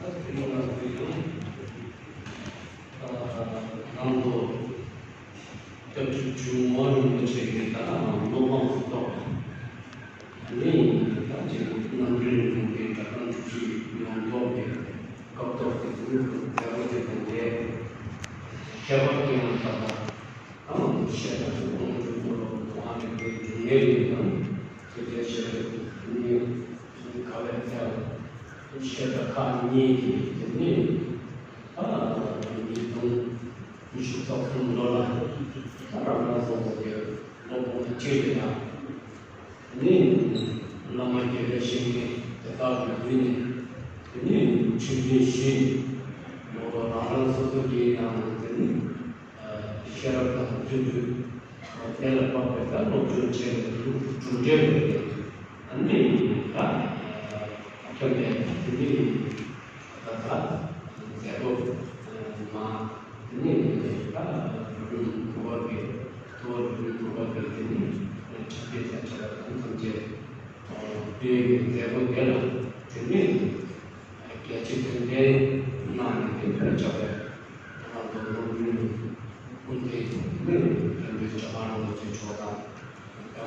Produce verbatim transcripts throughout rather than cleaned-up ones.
ནང་དུ་སྐྱབས་འགྲོ་ཇུས་ངོ་རིན་པོ་ཆེ་གི་ད་སློབ་དཔོན་ཐོག་ནི་ད་ཅིག་རྣམ་འདྲེན་རིན་པོ་ཆེའི་གྲྭ་ཚང་བཅུ་བཞི་ཡོངས་རྫོགས་ཀྱི་སྐབས་ཐོག་གི་མཛད་སྒོ་དེ་དང་འབྲེལ། ཁྱད་པར་དུ་ཡང་ད་ལྟ་ཨང་། བཤད་གྲྭ་ཚོ་ཁོང་ཚོའི་སྐོར་ལ་གོ་ཨ་ནི་དེ་སྒྲུང་ལས་རིགས་དང་དེ་འདྲའི་བཤད་གྲྭ་ནི་ག་ལས་ཐལ། བཤད་གྲྭ་ཁག་གཉིས་ཀྱི་དེ་ནི་ཨ་ཉིས་སྟོང་ཉི་ཤུ་རྩ་གསུམ་ལོ་ལ་ཨ་རང་རང་སོ་སོ་གི་སློབ་དཔོན་གཅིག་ལ་ཡང་དེ་ནི་བླ་མ་དགེ་བའི་བཤེས་གཉེན་དེ་དག་གི་མདུན་ནས་དེ་ནི་ཁྲིད་སྟོན་བཞིན་ལོ་རང་རང་སོ་སོ་གི་ཡང་དེ་ནི། ཤེས་རབ་དང་བརྩོན་འགྲུས། དེ་ལ་དཔག་པའི་ད་སློབ་སྦྱོང་བྱས་པའི་གྲུབ་འབྲས་རེད། ཨ་ནི་ད་ཁྱོད་ནས་དེ་ནི་ད་ད་མཛད་སྒོ་མ་དེ་ནི་ད་རུ་གུ་བ་གི་ཐོ་རུ་གུ་བ་གི་དེ་ནི་ཆ་དེ་ད་ཆ་དང་ཐམས་ཅད་དེ་གི་མཛད་སྒོ་དེ་ལ་དེ་ནི། རྒྱལ་སྤྱིའི་དོན་ལྡན་གནང་ནས་དེ་ཕན་ཆགས་པའི་ང་ཚོ་ནོར་བུའི་སྐུ་ཚེ་ནི་དོན་དུ་ཇོ་ཁང་རིན་པོ་ཆེ་མཆོག་དང་།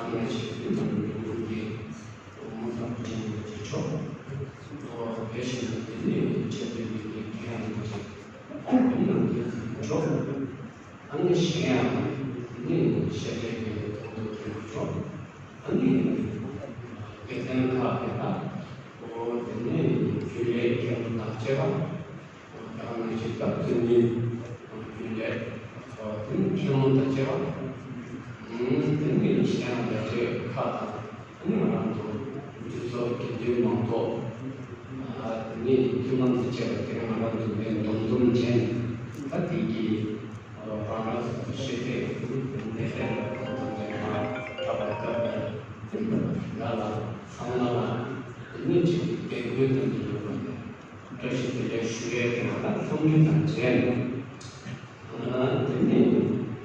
རྒྱ་ནག་ཆེ་ནོར་བུའི་སྐུ་ཚེ་མུ་ཐང་ཆེན་པོ་ཆེ་མཆོག་དེ་བཞིན་དུ་དེ་ནི་ཆེ་བསྟོད་པའི་དགེ་རྒན་རིན་པོ་ཆེ་ཁོང་གི་ནང་དུ་མཆོག་ཨ་ནི་གཞན་ཡང་ནི་ཤེས་བྱའི་གི་ཐོག་ཏུ་ཐོན་པ་ཆོག་ཨ་ནི་དགེ་རྒན་ཁག་གི་ད་འོ་དེ་ནས་རྒྱུན་ལས་མཁན་པོ་དང་བཅས་པ་ད་ནི་ཞིག་ད་དེ་ནི་རྒྱུན་ལས་དེ་ནི་མཁན་པོ་དང་བཅས་པ་དེ་ནི་གཞན་ཡང་ལས་བྱེད་ཁག་དང་། ཨ་ནི་ང་རང་ཚོ་འདི་ཚོ་དགེ་འདུན་མང་ཚོགས། ཨ་དེ་ནས་ཐུན་མོང་དུ་བྱས་པ་དེ་ང་རང་ཚོ་ནས་འདུམ་འདུམ་ཅན་ད་དེ་གི་རང་རང་སོ་སོ་ཤེས་ཚད་ཀུན་ནས་ལས་ལ་འདུམ་འདུམ་ཅན་མ་གྲགས་པ་སྐབས་ལ་ལ་ལ་ཚང་མ་ལ་དེ་ནས་ཅིག་དགེ་འདུན་དང་དེ་ཡོད་པ་ནས་བཀྲ་ཤིས་བདེ་ལེགས་ཞུ་ཡས་དེ་ང་ད་ཚོགས་མི་དང་མཇལ་ནས་ཨ་དེ་ནས་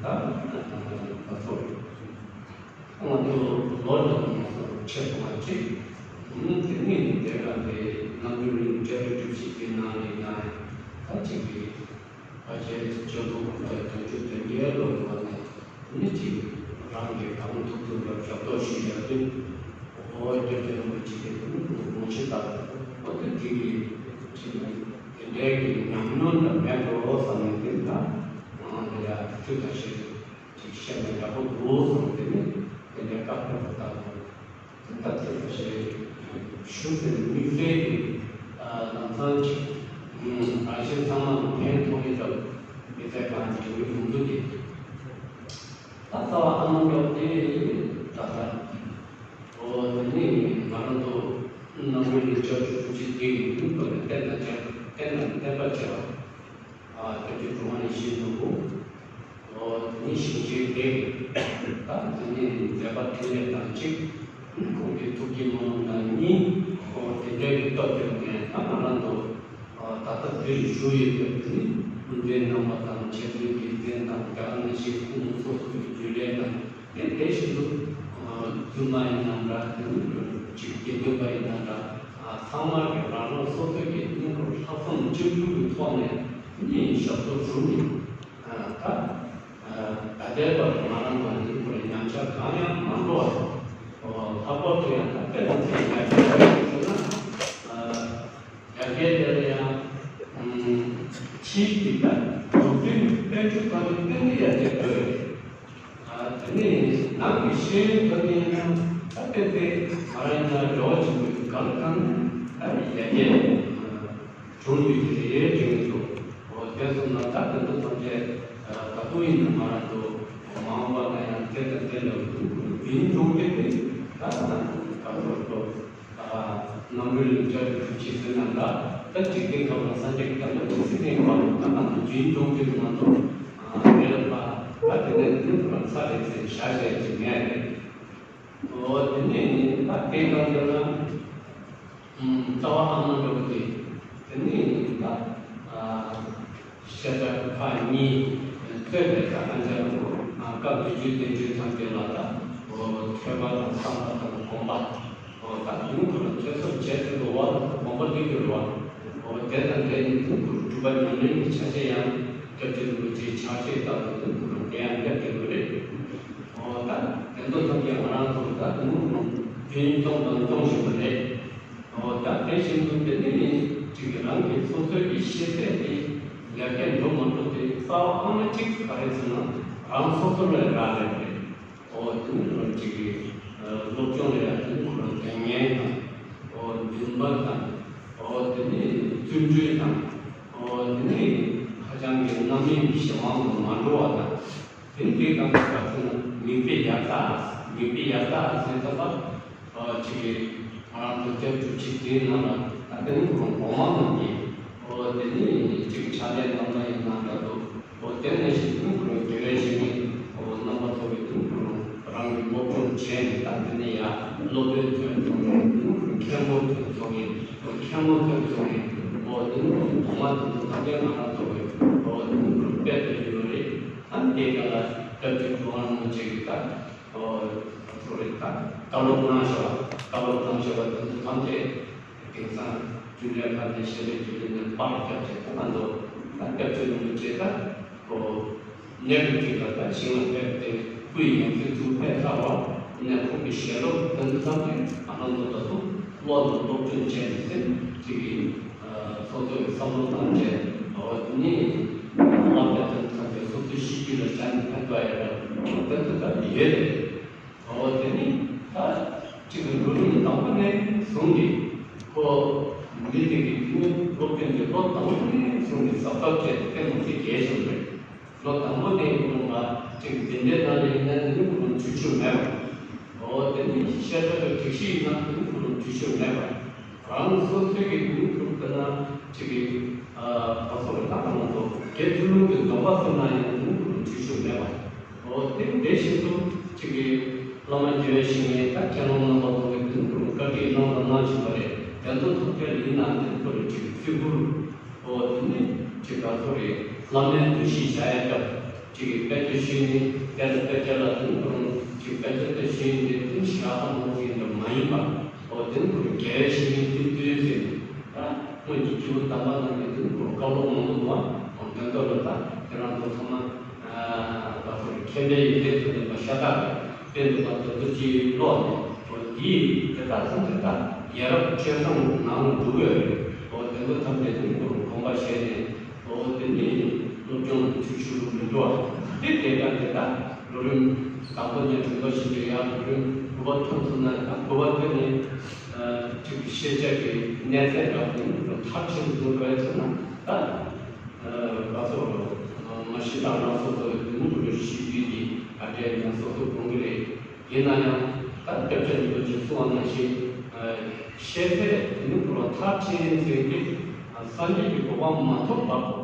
ད་ང་ཚོ། ང་ཚོ་ལོ་རྒྱུས་ནང་སོགས་ཆེད་དུ་མ་བྱེད། དེ་ནས་དེ་ག་དེ་རྣམ་འགྱུར་རིང་བསྐྱར་དུ་གྲུབ་ཞིག་གི་ནང་ནས་ན་ད་ཅིག་གི་ཕལ་ཆེར་བཅུ་དགུ་དང་བདུན་ཅུ་དོན་བརྒྱད་ལོ་ཡོད་པ་ནས་ནི་ཅིག་རང་གི་གང་ཐུབ་ཐུབ་ལ་ཞབས་ཏོག་ཞུ་ཡ་དུས་འོ་བསྐྱར་དུ་རིན་པོ་ཆེ་དེ་དུས་དགོངས་གཞི་ལྟར་འོ་དེ་དེ་གི་ཅིག་དེ་འདྲའི་གི་ཉམས་མྱོང་འདྲ་མེད་འགྲོ་བསམ་ནས་དེ་ད་ང་དེ་ཡ་ཐུགས་ཐག་ཆོད། ཅིག་བཤད་ན་ཡག་པོ་འདུག་བསམ་དེ་ནི་དེ་འདྲའི་བཀའ་ཕེབས་པ་ལྟར་དུ་དེ་ལྟར་ཐུགས་ཞེས་ཞུ་ཟིན་དམིགས་བསལ་གྱི་ལམ་སང་ཅིག་རང་གཞན་ཚང་མ་ལ་ཕན་ཐོགས་ཀྱི་སྐབས་མི་ཚེ་གང་བྱུང་ཡོང་འདུག་གི། ད་རྩ་བ་ཨ་མ་མགྱོགས་དེ་ད་ལྟ་འོ་དེ་ནི་ང་རང་ཚོ་རྣམ་པའི་ལུས་ལྕགས་ཀྱུ་ཐུགས་རྗེ་དེ་ཡི་ཡུལ་དུ་ནས་བསྟན་དང་བཅས་བསྟན་དང་བསྟན་པར་བྱེད་པ། ཨ་སྐྱབས་རྗེ་གྲུབ་དབང་ཡེ་ཤེས་མགོན་པོ། འོ་དེ་ནི་ཞིང་ཆེན་དེ་ད་དེ་ནི་མཛད་པ་འཕྲིན་ལས་དང་གཅིག་ཁོང་གི་ཐུགས་ཀྱི་སྨོན་ལམ་དང་གཉིས། འོ་དེ་འདྲའི་གི་སྟོབས་བརྒྱབ་ནས་ད་ང་རང་ཚོ་ཨ་ད་ལྟ་འདིར་བཞུགས་ཡོད་པའི་དེ་ནི་སྐུ་མགྲོན་རྣམ་པ་དང་ཆེད་དོན་གྱི་མགྲོན་དང་དེ་ག་ནང་བཞིན་ཁོང་སོ་སོ་གི་རྒྱུན་ལས་དང་དེ་དེ་བཞིན་དུ་བཙུན་མ་ཡིན་ནམ་འདྲ་དེ་ནི་ཅིག་དགེ་འདུན་པ་ཡིན་ནམ་འདྲ། ཚང་མ་གིས་རང་རང་སོ་སོའི་གི་སྙིང་ཁུར་ལྷག་བསམ་གཅིག་སྒྲིལ་གྱི་ཐོག་ནས་ནི་ཞབས་ཏོག་ཞུ་ནི། ད་ད་ལྟའི་བར་དུ་ང་རང་ཚོ་སྙིང་ཁུར་ཉམས་ཆག་གང་ཡང་མ་འགྲོ་བར་ལྷག་པར་དུ་ཡང་ད་དཔེ་མཚོན་ཡར་རྒྱས་ཟེར་ན་ཡར་རྒྱས་དེ་ལ་ཡང་ཕྱིའི་གི་ད་འཛུགས་སྐྲུན་དཔལ་འབྱོར་ཐོག་ནས་སྐྱོན་གྱི་ཡར་རྒྱས་དགོས་རེད། དེ་ནས་ནང་གི་ཤེས་ཡོན་ཐོག་ནས་ཡིན་ན་ད་ཏན་ཏན་ང་རང་ཡིན་ན་རེ་བ་བྱེད་དགོས་གང་ལ་གང་ད་ཡར་རྒྱས་བྱུང་ཡོད་ཀྱི་རེད་དྲན་གྱི་འདུག་འོ་དེ་སོང་ན་ད་དེ་ཚོ་ཐམས་ཅད་ད་དུང་ཡིན་ན་ང་རང་ཚོ་མ་འོངས་པ་ན་ཡང་དེ་དང་དེ་ལས་རྒྱུན་འཁྱོངས་ཀྱི་རེད། ད་ང་ཚོ་ག་ཚོད་ཐུབ་རྣམ་གྲོལ་ལ་བཅར་ཏེ་ཐུགས་རྗེ་ཆེ་ཟེར་ན་འདྲ། ད་འཇིག་རྟེན་ཁམས་ལ་སངས་རྒྱས་ཀྱི་བསྟན་པ་འདི་སྲིད་པའི་བར་དུ་ད་ང་ཚོ་རྒྱུན་འཁྱོངས་ཀྱི་ང་ཚོ་དེ་ལ་ཕ་ད་དེ་ནས་དེ་ནས་ཁོ་རང་ཚར་རེད་ཟེར་བཞག་བྱས་ཀྱི་མེད་རེད། འོ་དེ་ནས་ད་དེ་གང་དེ་ན་རྩ་བ་ཨ་མ་འགྲོ་གི་དེ་ནས་ད། ཤ་ཁྲག་ཁ་གཉིས་རྩོད་པའི་ཁ་ཁ་འཇམ་སྐབས་བདུན་ཅུའི་བསྟན་བཅོས་ཐམས་ཅད་ལ་ད་ཐོས་པ་དང་བསམ་པ་དང་སྒོམ་པ་དང་ཡུན་ཐུང་ལ་ཐོས་བསམ་བྱས་ཚུལ་དུ་བ་དང་སྒོམ་པ་འདི་གྱུར་བ། འོ་དེ་དང་འབྲེལ་ནས་ཁོ་གྲུབ་པ་ཉམས་ལེན་གྱི་ཆ་ཤས་ཡང་སྐྱབས་རྗེ་རིན་པོ་ཆེའི་ཕྱག་བཞེས་ལྟར་དུ་ཁོ་རང་དེ་ཡང་སླེབས་ཀྱི་ཡོད་རེད། འོ་ད་དེ་ཚོ་ཐམས་ཅད་ང་རང་ཚོ་ད་དུང་རྒྱུན་སྐྱོང་དང་སྐྱོང་བཞིན་པ་རེད། འོ་ད་དེ་བཞིན་དུ་དེ་ནི་ཅིག་རང་གི་སོ་སོའི་གི་ཤེས་ཚད་དེ་ལས་ཀའི་འགྲོ་མ་འགྲོ་དེ་རྩ་བ་ཨང་གཅིག་ག་རེ་ཟེར་ན་རང་སོ་སོ་ལ་རག་ལས་རེད། འོ་དེ་ནི་རང་གཅིག་གི་སློབ་སྦྱོང་ལ་ཡང་དེ་ནི་ཁོ་རང་དོན་གཉེར་དང་། འོ་འདུན་པ་དང་། འོ་དེ་ནི་བརྩོན་འགྲུས་དང་། འོ་དེ་ནི་ཧ་ཅང་གི་རྣམ་སྨིན་གྱི་གཞན་དབང་དུ་མ་འགྲོ་བ་དང་། དེ་ནི་དེའི་སྒང་དུ་ག་ཚོད་ན་མིག་དཔེ་ཡར་ལྟ། མིག་དཔེ་ཡར་ལྟ་ཟེར་ཙམ་པ། འོ་གཅིག་གི་ང་རང་ཚོ་སྐྱབས་སྒྲུབ་བྱེད་དེའི་ནང་ལ་ད་དེ་ནི་ཁོ་རང་གོང་མ་རྣམས་ཀྱི། འོ་དེ་ནི་གཅིག་གི་ཕྱག་ལས་གནང་ན་ཡང་གནང་ད་དུ། འོ་དེ་ནས་ཤིག་ཏུ་ཁོ་རང་དགེ་བའི་བཤེས་གཉེན་འོ་རྣམ་པ་ཚོ་གི་ཏུ་ཁོ་རང་རང་གི་སློབ་སྦྱོང་བྱས་ནས་ད་དེ་ནས་ཡང་སློབ་དཔོན་ཐོན་སོང་ནས་ཏུ་ཁོ་རང་མཁན་པོ་ཐོན་སོང་ནས་ཁོ་མཁན་མོ་ཐོན་སོང་ནས་འོ་ཏུ་ཁོ་རང་གོང་མ་དེ་ཚོ་ཐམས་ཅད་ང་རང་ཚོ་གི་འོ་ཏུ་ཁོ་རང་དཔེ་ཐོན་ཡོད་རེད། ཨ་ནི་དེ་ག་ལ་སྐབས་ཀྱི་གོང་མ་རྣམ་པ་ཅིག་གི་ད་འོ་ཚོ་རེད། ད་བཀའ་སློབ་གནང་བཞག་པ་བཀའ་སློབ་གནང་བཞག་པ་དེ་ཚོ་ཐམས་ཅད། དེང་སང་རྒྱུན་ལས་ཁང་དེ་ཤེས་རིག་རྒྱུན་ལས་ནས་པར་བརྒྱབ་བྱས་ད་ང་ཚོ་ད་སྐྱབས་རྗེ་རིན་པོ་ཆེ་ད་ཁོ་གནས་སྐབས་ཅིག་ལ་ད་ཞིང་ལ་ཕེབས་ཏེ་སྐུའི་ཡང་སྲིད་ཚུར་ཕེབས་ཚར་བ་ནས་ཁོང་གི་ཞལ་སློབ་དེ་ཚོ་ཐམས་ཅད་ང་རང་ཚོ་ད་དུང་ཀློག་དང་སློབ་སྦྱོང་བྱས་ནས་སེམས་ཅིག་གིས་སོ་སོའི་བསམ་བློ་བཏང་བྱས་འོ་དེ་ནས་བསླབ་བྱ་དེ་ཚོ་ཐམས་ཅད་སོ་སོའི་གཤིས་རྒྱུད་ལ་བཅངས་ནས་ཕན་ཐོགས་ཡོད་རེད། དེ་ཚོ་ད་ཡོད་རེད། འོ་དེ་ནི་ད་ཅིག་གི་འགྲོ་རིམ་དང་པོ་ནས་བཟུང་སྟེ་ཁོ་མི་དེ་གི་དེ་ནི་སློབ་དཔོན་གྱི་ལོ་དང་པོ་ནས་བཟུང་སྟེ་ཟབ་ཁབ་བྱས་ཏེ་དེ་མོ་ཅིག་རྒྱས་བྱུང་རེད། ལོ་དང་པོ་ནས་ཡིན་རུང་ལ་ཅིག་འཛིན་གྲྭའི་ནང་ལ་ཡིན་ན་དེ་ནི་ཁོ་རང་འཐུས་ཤོར་མེད་པ། འོ་དེ་ནི་བཤད་གྲྭ་གི་སྒྲིག་གཞི་ཡིན་ན་དེ་ནི་ཁོ་རང་འཐུས་ཤོར་མེད་པ། རང་སོ་སོའི་གི་དེ་ནི་ཁོ་རང་དཔེར་ན་ཅིག་གི་ཨ་ག་ཚོད་རེད། ད་ང་ཚོ་དགེ་ཐོན་ལུགས་ཀྱི་སྡོམ་པ་ཟེར་ན་ཡང་དེ་ནི་ཁོ་རང་འཐུས་ཤོར་མེད་པ། འོ་དེ་དེ་བཞིན་དུ་གཅིག་གིས་བླ་མ་དགེ་བའི་བཤེས་གཉེན་ད་མཁན་སློབ་རྣམ་པ་ཚོ་གིས་དེ་ཁོ་རང་བཀའ་ཁྲིད་གནང་དང་གནང་བཞིན་པ་རེད། དེ་ཚོ་ཐུགས་ཁྲལ་ཡིན་ན་དེ་ཁོ་རང་གཅིག་གིས་བརྩི་བཀུར། འོ་དེ་ནི་གཅིག་ག་ཚོད་རེད། བླ་མའི་འདུ་ཤེས་བཞག་ཡ་སྐབས་གཅིག་གིས་དཔེ་ཆ་ཞུས་ནས་དེ་ལ་དཔེ་ཆ་ལ་དེ་ཁོ་རང་གཅིག་དཔེ་ཆ་དེ་ཞུས་ནས་དེ་ཞག་ཨ་མོ་ཟིན་འདྲ་མ་ཡིན་པ། འོ་དེ་ཁོ་རང་དགེ་བའི་བཤེས་གཉེན་དེ་དུས་ཟིན་ད་སྔོན་གྱི་སྐྱེས་བུ་དམ་པ་རྣམས་ཀྱིས་དེ་ཁོ་རང་བཀའ་སློབ་མང་པོ་འདུག་ཨ། འོ་དོན་དག་ལ་ད་དེ་རང་ཚོ་ཚང་མ་ད་ཁོ་རང་མཁས་པའི་ཡོན་ཏན་ཐོག་ནས་མ་ཤ་སྟག་རེད། དཔེ་འདུག་པ་དེ་ཚོ་ཅིག་ཀློག་ནས་འོ་འདིས་དེ་དག་ཐམས་ཅད་ད་ཡ་རབས་སྤྱོད་བཟང་ནང་ལ་འདུ་དགོས་རེད། འོ་དེ་ཚོ་ཐམས་ཅད་དེ་ཁོ་རང་དགོངས་པ་བཞེས་ནས་འོ་དེ་ནས་སློབ་སྦྱོང་ལ་འཐུས་ཤོར་མི་འགྲོ་བ། དེ་དེ་ག་དེ་ད་ལོ་རིམ་དང་པོ་ནས་དྲུག་པ་བཞིན་དུ་ཡང་ལོ་རིམ་དགུ་པ་ཐོན་སོང་ན་ད་དགུ་པ་དེ་ནས་ཅིག་ཤེས་བྱ་གི་གནས་ཚད་འདྲ་བོ་དེ་མཐར་ཕྱིན་སོང་བའི་ཚེ་ན་ད། ང་ཚོ་མ་གཞི་དང་རང་སོ་སོའི་དུས་ནུབ་ཀྱི་ཤེས་རྒྱུད་ཀྱི་ག་འདྲའི་ཡང་སོ་སོ་དགོངས་ཀྱི་རེད། ཡིན་ན་ཡང་ད་སྐྱབས་རྗེ་རིན་པོ་ཆེས་གསུངས་པ་ནང་བཞིན་ཤེས་ཚད་དུས་ནུབ་ཀྱི་མཐར་ཕྱིན་ཟེར་གྱི་སངས་རྒྱས་ཀྱི་གོ་འཕང་མ་ཐོབ་བར་དུ་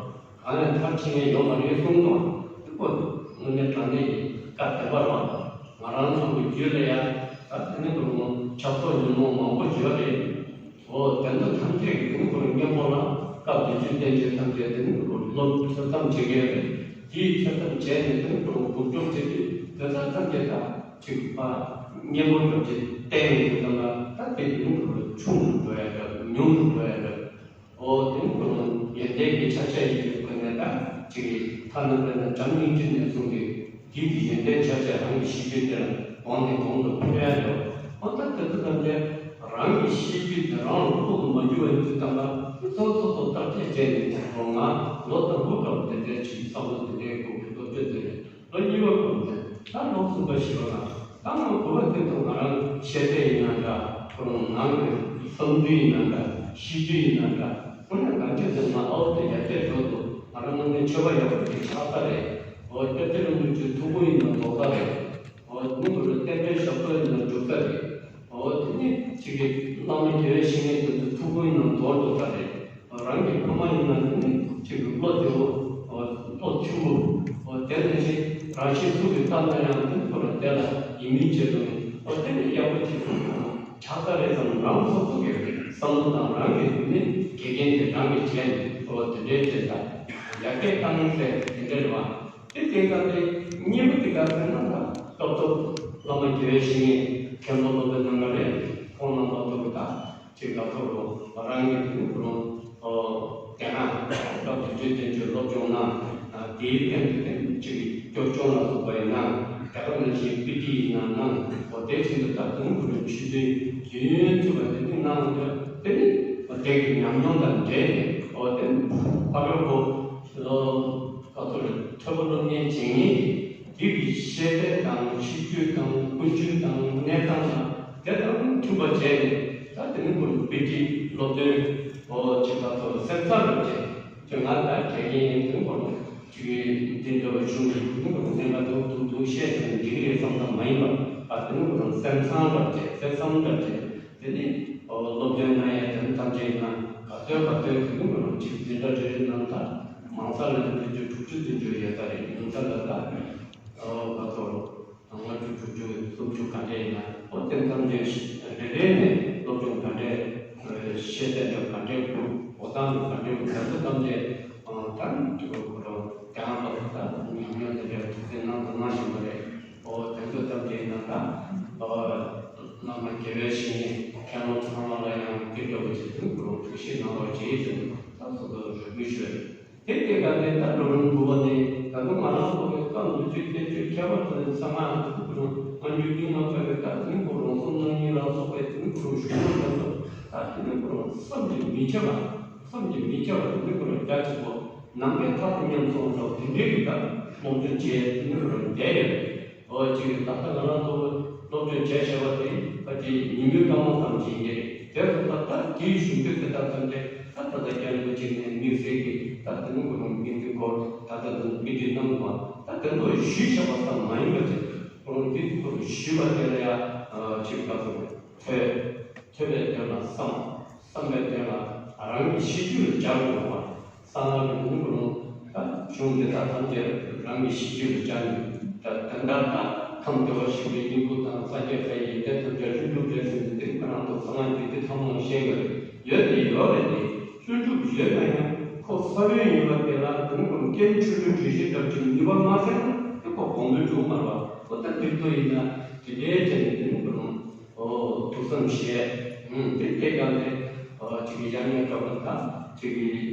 གང་ཡང་མཐར་ཕྱིན་ཡོད་མ་རེད་གསུངས་དང་དེ་ཁོ་དངོས་གནས་དྲང་གནས་ཀྱི་བཀའ་བདེན་པ་རེད། ང་རང་ཚོ་གི་རྒྱུད་ལ་ཡང་ད་དུས་ནུབ་ཀྱི་ཕྱག་རྫོགས་ཉོན་མོངས་མང་པོ་ཡོད་རེད། འོ་དེ་ཚོ་ཐམས་ཅད་ཀྱི་དེ་ནི་ཁོ་རང་གཉེན་པོ་ལ་སྐབས་བདུན་ཅུ་བསྟན་བཅོས་ཐམས་ཅད་དེ་ནི་ཁོ་རང་སློབ་ཐོས་བསམ་བྱེད་མཁན་རེད། དེའི་ཐོས་བསམ་བྱས་ནས་དེ་ནི་ཁོ་རང་སྒོམ་སྒྲུབ་བྱེད་དུས་དེ་ཚོ་ཐམས་ཅད་ད་ཅིག་པ་གཉེན་པོ་འགྲུབ་བྱེད་བསྟན་ཡོང་དུས་ཙམ་ལ་ད་དེ་དེ་ནི་ཁོ་རང་ཆུང་རུ་འགྲོ་ཡ་འདྲ་ཉུང་རུ་འགྲོ་ཡ་འདྲ། འོ་དེ་ནི་ཁོ་རང་ཡོན་ཏན་གྱི་ཆ་ཤས་ཡིན་པའི་ཁོ་ནས་ད་ཅིག་ཐ་ན་དཔེར་ན་བྱམས་སྙིང་རྗེ་ནས་བཟུང་སྟེ། དེའི་གི་ཡོན་ཏན་ཆ་ཤས་རང་གི་ཤེས་རྒྱུད་དེ་ལ་གོང་ནས་གོང་དུ་འཕེལ་ཡ་ཡོད། འོ་ད་དེ་ཚོ་ཐམས་ཅད་རང་གི་ཤེས་རྒྱུད་དེ་རང་ལ་ལྐོག་ཏུ་མ་གྱུར་བ་ཡིན་དུས་ཙམ་ལ་སོ་སོ་སོ་བརྟག་དཔྱད་བྱས་ནས་ཁོ་ང་ལོ་དང་པོ་སྐབས་དེ་འདྲའི་ཅིག་བསམ་བློ་དེ་འདྲའི་སྐོར་གྱི་སློབ་དཔོན་དེ་རེད། ལོ་གཉིས་པ་སྐབས་དེ་ད་ལོ་གསུམ་པ་བཞི་པ་ལ་ད་ང་དགུ་པ་དེ་ཚོ་ང་རང་ཤེས་ཚད་ཡིན་ན་འདྲ་ཁོ་རང་ནང་གི་བསམ་ཚུལ་ཡིན་ན་འདྲ་ཤེས་རྒྱུད་ཡིན་ན་འདྲ་ཁོ་ནས་ང་ཚོས་ཚོ་ང་ཨའོ་དེ་ཡར་རྒྱས་འགྲོ་འདུག་ང་རང་ནང་ནས་ཆོས་པ་ཡག་པོ་ཅིག་ཆགས་ས་རེད། འོ་སྐྱབས་རྗེ་རིན་པོ་ཆེའི་ཐུགས་དགོངས་ཡིན་ན་རྫོགས་ས་རེད། འོ་དེ་ནི་ཁོ་རང་བསྟན་པའི་ཞབས་ཏོག་ཡིན་ན་འགྲུབ་ས་རེད། འོ་དེ་ནི་ཅིག་གི་བླ་མ་དགེ་བའི་བཤེས་གཉེན་དེ་ཚོའི་ཐུགས་དགོངས་ཡིན་ན་རྫོགས་འགྲོ་ས་རེད། འོ་རང་གི་ཕ་མ་ཡིན་ན་དེ་ནི་ཅིག་གི་བློ་བདེ་བོ། འོ་བློ་ཆུང་བོ། འོ་དེ་ནང་བཞིན་རང་གཤིས་ཚུགས་ཀྱི་སྟངས་དེ་ཡང་དེ་ཁོ་རང་དེ་ལ་ཡིད་སྨོན་བྱེད་དགོས་ནས་འོ་དེ་ནི་ཡག་པོ་བྱེད་ཐུབ་ཡོང་ཆགས་ས་རེད་བསམ། རང་སོ་སོ་གི་བསམ་བློ་དང་རང་གི་དེ་ནི་དགེ་རྒན་དེ་རང་གིས་བྱས་ནས་འོ་དེ་འདྲའི་བྱས་ད་ཡར་རྒྱས་བཏང་ཟེར་དེ་འདྲ་རེད་བ། དེ་དེ་ལྟར་དེ་གཉིས་པ་དེ་ག་ཟེར་ན་ད་སྐབས་ཐོག་བླ་མ་དགེ་བའི་བཤེས་གཉེན་མཁན་པོ་སློབ་དཔོན་རྣམ་པ་རེད། ཁོང་རྣམ་པ་ཐུག་གི་ད་ཅིག་ད་ཐུག་རོགས་རང་གི་དེ་ནི་ཁོ་རང་ ཨོ། དེ་ན་སྐབས་དེ་དུས་དེ་ཚོའི་སློབ་སྦྱོང་གནང་། དེའི་སྟེང་དུ་དེ་ཅིག་སྐྱོར་སྦྱོང་ལ་སོགས་པ་ཡིན་ན། དེ་ག་ནང་བཞིན་པི་ཊི་ཡིན་ན་གནང་། ཨོ། དེ་བཞིན་དུ་ད་དུང་ཁོ་རང་ཆོས་ཚུལ་རྒྱུན་ཡོད་ཚུལ་བ་དེ་ཚོ་གནང་ཡོད། དེ་ནི་ཨོ་དེ་གི་ཉམས་མྱོང་དང་འབྲེལ་ནས། ཨོ། དེ་ཕ་རོལ་པོ་ལོ་ག་ཚོད་རེད། ཐོས་པ་སློབ་གཉེར་བྱེད་མཁན་གྱི་དེ་གི་ཤེས་ཚད་དང་། ཤེས་རྒྱུད་དང་། ཀུན་སྤྱོད་དང་། གནས་སྟངས་དང་། དེ་དང་མཐུན་པ་བྱས་ནས། ད་དེ་ནི་ཁོ་པི་ཊི་སློབ་སྟོན། ཨོ། ཅིག་ག་ཚོད་སེམས་ཚང་རུ་བྱས། ཅིག་ང་ད་དགེ་རྒན་ཡིན་དུས་ཁོ་ཅིག་འདི་འདྲ་བ་བྱུང་ནས། དེ་ནི་ཁོ་གནད་འགག་ཏོག་ཏོག་ཏོག་བཤད་བྱས་ནས་འགྲིག་གི་རེད་བསམ་ཙམ་མ་ཡིན་པར། ད་དེ་ནི་ཁོ་རང་སེམས་ཚང་རུ་བྱས། སེམས་ཚང་རུ་བྱས། དེ་ནི་ཨོ་སློབ་སྟོན་གནང་ཡས་དེ་ནི་ཐམས་ཅད་ཡིན་ན་ག་ཚོད་ག་ཚོད་དེ་ནི་ཁོ་རང་ཅིག་འཛིན་གྲྭ་རེ་རེ་ནང་ད་མང་ཚར་ལ་ནི་དུས་ཚོད་དྲུག་ཅུ་བདུན་ཅུ་ཡོད་ས་རེད། ཉུང་མཐའ་ལ་ད་ཨོ་ག་ཚོད་ལྔ་བཅུ་དྲུག་ཅུ་སུམ་ཅུ་ག་འདྲ་ཡིན་ན། ཨོ་དེ་ཐམས་ཅད་རེ་རེ་ནས་སློབ་སྦྱོང་ག་འདྲ། ཤེས་ཚད་འདྲ་ག་འདྲ་དགོས། འགྲོ་སྟངས་འདྲ་ག་འདྲ་དགོས། དེ་ཚོ་ཐམས་ཅད་ཨ་ད་ཁོ་རང་རྒྱ་ནག་པ་ཚོ་ད་ཉམས་མྱོང་དེ་འདྲ་ཐུགས་སྣང་དུ་གནང་བཞིན་པ་རེད། ཨོ་དེ་ཚོ་ཐམས་ཅད་ཡིན་ན་ད་ཨོ་བླ་མ་དགེ་བའི་བཤེས་གཉེན་མཁན་སློབ་ཚང་མ་ལ་ཡང་དེ་འདྲ་བོ་ཅིག་ཁོ་རང་ཐུགས་ཞིབ་གནང་རོགས་བྱེད་ཟེར་ནས་ད་སོ་སོ་རེ་སྐུལ་ཞུ། དེ་སྐྱེ་ག་ནས་ད་ལོ་རིམ་དགུ་པ་ནས་ད་དུང་ང་རང་ཚོ་གི་སྐབས་འདི་ཚོའི་བསྟན་བཅོས་ཁྱད་པར་དུ་ནས་ཚང་མ་ཁོ་རང་སྔ་འགྱུར་རྙིང་མ་ཚོ་གི་ད་དེ་ནི་ཁོ་རང་སོ་སོ་སྣང་བརྙན་ལ་སོགས་པའི་དེ་ནི་ཁོ་རང་གཞུང་ལུགས་དེ་ཚོ་ད་དེ་ནི་ཁོ་རང་བསམ་གྱིས་མི་ཁྱབ་པ། བསམ་གྱིས་མི་ཁྱབ་པ་དེ་ནི་ཁོ་རང་རྒྱ་ཆེན་པོ། ནམ་མཁའི་མཐའ་དང་མཉམ་སོང་འདྲ་བོ་དེ་འདྲའི་གི་ད་སློབ་སྦྱོང་བྱས་དེ་ནི་ཁོ་རང་བསྡད་ཡོད། ཨོ་ཅིག་ད་ལྟ་ང་རང་ཚོ་སློབ་སྦྱོང་བྱས་བྱས་པ་དེ་ཕལ་ཆེར་ཉིན་མོའི་སྐར་མ་ཙམ་ཞིག་ཡིན་གྱི་རེད། དེ་སོང་ཙང་ད་དེའི་གཞུང་དེ་དེ་དག་ཐམས་ཅད་ད་ད་ལྟ་རྒྱ་རིན་པོ་ཆེ་ནས་དམིགས་བསལ་གྱི་ད་དེ་ནི་ཁོ་རང་དམིགས་འདུན་སྐོར་ད་ལྟ་དུ་དམིགས་འདུན་གནང་བ་ད་དེ་ཚོ་ཞུས་བཞག་པ་ཙམ་མ་ཡིན་པ་ཅིག་ཁོ་རང་འདི་ཁོ་རང་ཞུས་པ་དེ་ལ་ཡ་ཅིག་ག་ཚོད་ཐོས། ཐོས་པའི་དོན་ལ་བསམ། བསམ་པའི་དོན་ལ་རང་གི་གཤིས་རྒྱུད་ལ་སྦྱར་དགོས་པ། གསང་སྔགས་ཀྱི་ལུང་གི་ལུང་ད་གཞུང་འདི་དག་ཐམས་ཅད་རང་གི་གཤིས་རྒྱུད་ལ་སྦྱར་ནས། ད་དོན་དག་ད་ཁམས་བདེ་བར་གཤེགས་པའི་སྙིང་པོ་དང་། སངས་རྒྱས་དཔལ་ཡོན་ཏན་ཐམས་ཅད་ལྷུན་གྲུབ་རེད་ཟེར་ནས་འདི་ཁོ་རང་ཚོ་གསང་སྔགས་རྒྱུད་སྡེ་ཐུན་མོང་བཤད་ཀྱི་རེད། ཡོད་དེ་ཡོད་རེད་དེ། ལྷུན་གྲུབ་ཡོད་ན་ཡང་ཁོ་ས་བོན་ཡིན་པ་དེ་ལ་དོན་ཁོ་རྐྱེན་ཆུ་ལུད་དྲོད་གཤེར་འདྲ་ཅིག་ནུས་པ་མ་ཟད་ན་དེ་ཁོ་གོང་འཕེལ་འགྲོ་མ་རེད་པ། ཁོ་ད་དེ་ཚོ་ཡིན་ན་དེ་འདྲའི་ཅན་གྱི་དོན་ཁོ་རང་། ཨོ་ཐུགས་བསམ་བཞེས། ཨུམ་དེ་སྐྱེ་ག་ནས་ཨོ་ཅིག་གི་ཡང་ཡང་སྐབས་ལ་ད་ཅིག་གི་